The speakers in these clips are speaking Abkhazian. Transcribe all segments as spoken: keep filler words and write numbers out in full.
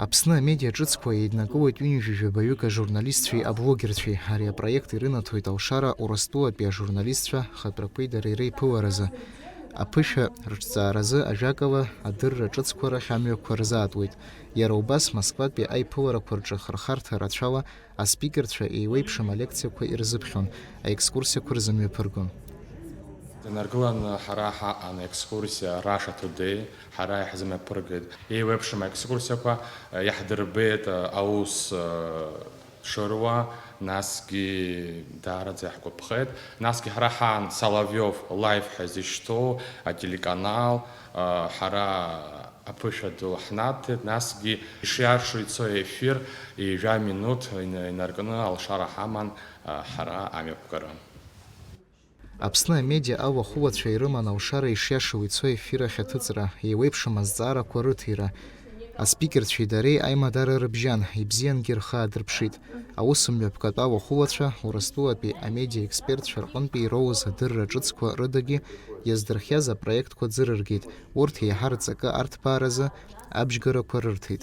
Аԥсны амедиа ҿыцқәа еиднакылоит ҩынҩажәи жәабаҩык ажурналистцәеи аблогерцәеи. Ари апроект ирынаҭоит алшара Урыстәылатәи ажурналистцәа хатәрақәеи дареи реиԥыларазы. Аԥышәа рыҿҵааразы, ажәакала, адырра ҿыцқәа рахь амҩақәа рзаатуеит. Иара убас Москватәи аиԥыларақәа рҿы хырхарҭа рацәала аспикерцәа еиуеиԥшым алекциақәа ирзыԥхьон, аекскурсиақәа рзымҩаԥыргон. Инаргыланы ҳара ҳаҟан екскурсиа Russia Today, ҳара иаҳзымҩаԥыргеит. Еиуеиԥшым аекскурсиақәа, э, иаҳдырбеит, э, аус, э, шыруа, насгьы даараӡа иаҳгәаԥхеит. Насгьы ҳара ҳаан Соловьев Live ҳәа изышьҭоу ателеканал, э, ҳара аԥышәа ду ҳнаҭеит, насгьы ишиашоу ицо ефир ҩажәа минуҭ ин-, инаркны алшара ҳаман, а, ҳара амҩаԥгара. Аԥсны амедиа ауахәылацәа ирыман алшара ишиашоу ицо ефир ахь аҭыҵра, еиуеиԥшым азҵаарақәа рыҭира. Аспикерцәеи дареи аимадара рыбжьан, ибзиангьы рхы аадырԥшит. Аусмҩаԥгатә ауахәылацәа, Урыстәылатәи амедиа експертцәа рҟынтәи ироуз адырра ҿыцқәа рыдагьы иаздырхиаз апроектқәа ӡырыргеит, урҭ еиҳа рҵакы арҭбааразы абжьгарақәа рырҭеит.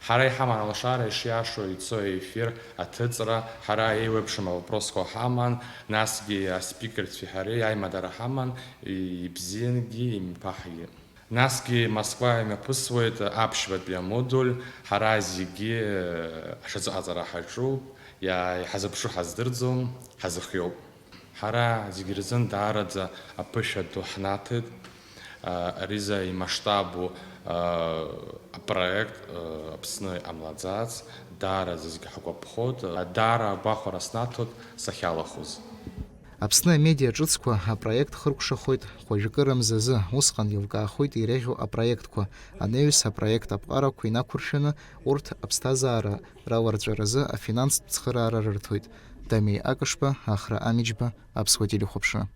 Ҳара иҳаман алшара ишиашоу ицо ефир аҭыҵра, ҳара еиуеиԥшым авопросқәа ҳаман, насгьы аспикерцәеи ҳареи аимадара ҳаман, ибзиангьы, имԥаҳгьы. Насгьы Москва имҩаԥысуеит аԥшьбатәи амодуль, ҳара зегьы, э, ҳшазыҟаҵара ҳаҿуп, иа-, иҳазыԥшу ҳаздырӡом, ҳазыхиоуп. Ҳара зегьы рзын даараӡа аԥышәа ду ҳнаҭеит. А, Ариза имасштабу, а, апроект, а, Аԥсны иҟамлаӡац, даараӡа зегьы ҳгәаԥхоит, а, даара агәахәара снаҭоит сахьалахәыз. Аԥсны амедиа ҿыцқәа апроект хыркәшахоит хәажәкыра мзазы, усҟан еилкаахоит иреиӷьу апроектқәа, анаҩс апроект аԥҟарақәа инақәыршәаны урҭ аԥсҭазаара раларҵәаразы афинанстә цхыраара рырҭоит. Дамеи Акышба, Ахра Амиџьба, Аԥсуа телехәаԥшра.